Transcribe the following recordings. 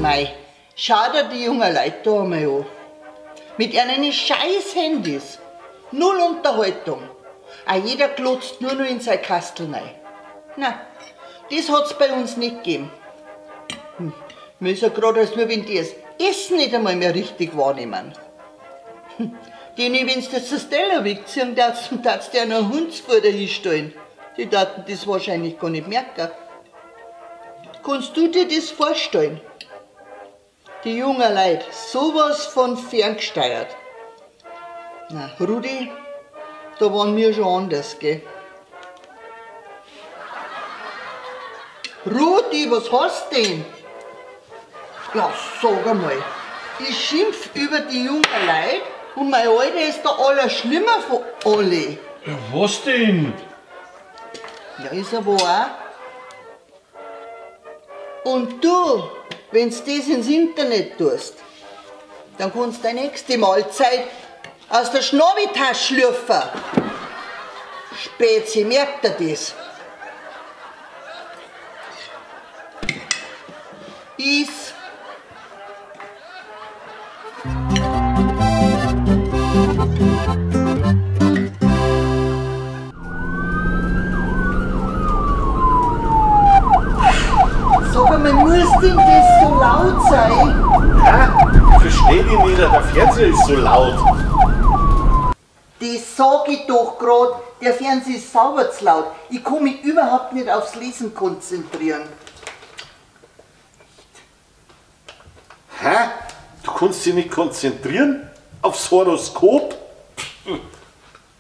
Mei, schau dir die jungen Leute da einmal an. Mit ihren scheiß Handys. Null Unterhaltung. Auch jeder glotzt nur noch in sein Kastel rein. Na, das hat's bei uns nicht gegeben. Mir ist ja grad, als nur wenn die das Essen nicht einmal mehr richtig wahrnehmen. Denen, wenn's das das Teller wegziehen darfst, darfst du ja noch einen Hundsfutter hinstellen. Die taten das wahrscheinlich gar nicht merken. Kannst du dir das vorstellen? Die jungen Leute, sowas von ferngesteuert. Na, Rudi, da waren wir schon anders, gell? Rudi, was hast denn? Ja, sag einmal, ich schimpf über die jungen Leute und mein Alter ist der Allerschlimmer von alle. Ja, was denn? Ja, ist er wahr. Und du, wenn's das ins Internet tust, dann kannst du deine nächste Mahlzeit aus der Schnabeltasche schlürfen. Spezi, merkt er das. Iss. Sag einmal, muss denn das so laut sein? Hä? Ich versteh dich nicht, der Fernseher ist so laut. Das sag ich doch grad, der Fernseher ist sauber zu laut. Ich kann mich überhaupt nicht aufs Lesen konzentrieren. Hä? Du kannst dich nicht konzentrieren? Aufs Horoskop?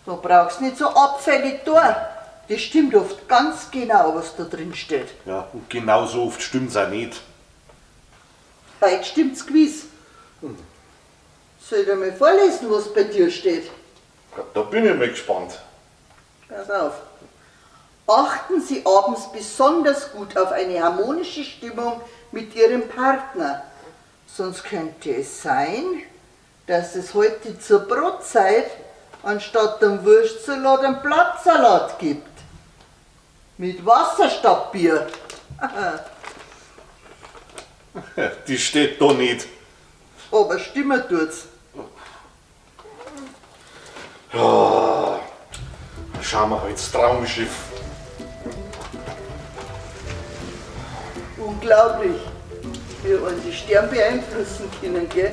Du brauchst nicht so abfällig tun. Das stimmt oft ganz genau, was da drin steht. Ja, und genauso oft stimmt's auch nicht. Heute stimmt's gewiss. Soll ich dir mal vorlesen, was bei dir steht? Ja, da bin ich mal gespannt. Pass auf. Achten Sie abends besonders gut auf eine harmonische Stimmung mit Ihrem Partner. Sonst könnte es sein, dass es heute zur Brotzeit anstatt dem Wurstsalat einen Blattsalat gibt. Mit Wasser statt Bier. Die steht da nicht. Aber stimmen tut's. Ja, schauen wir halt das Traumschiff. Unglaublich, wie wir unsere Sterne beeinflussen können, gell?